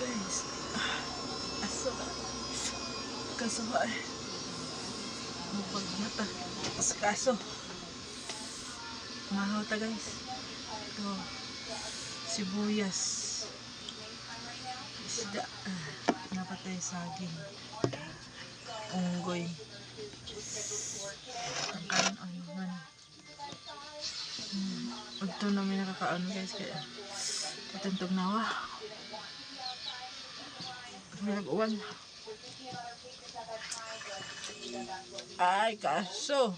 Guys. Aso ka. Kaso ba eh. Mapagmata. Kaso. Mahaw ta, guys. Ito. Sibuyas. Isda. Ah, napatay saging. Unggoy. Ang kanon ang man. Ito na may nakakaano, guys, kaya patentog nawa. May nag-uwan. Ay, kaso.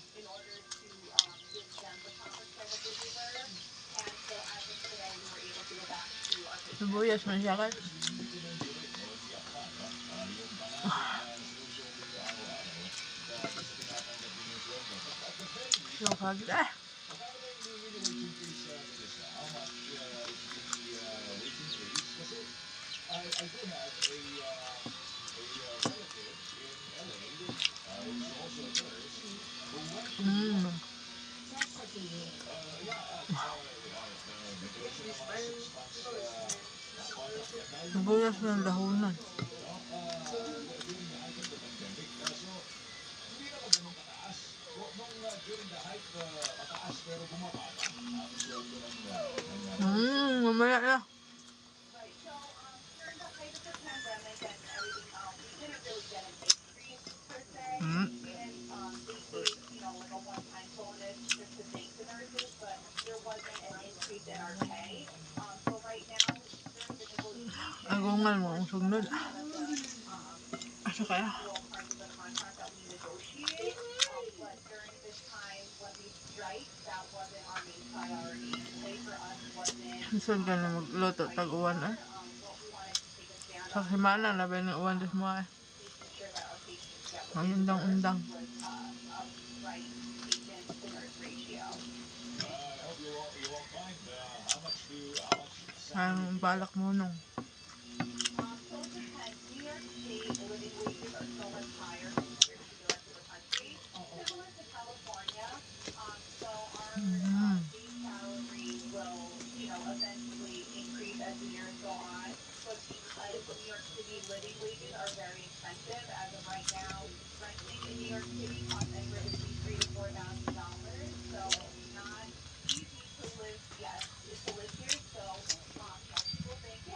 Sibuyas man siya guys. Yung kagit ah. Sibuyas ng dahunan. Mamaya na. Agungan mo ang sugnod. Asa kaya? Minsan ka na magluto tag-uwan eh. Sa simana na ba ng uwan des mo eh. Ang undang-undang. Ang balak mo nung.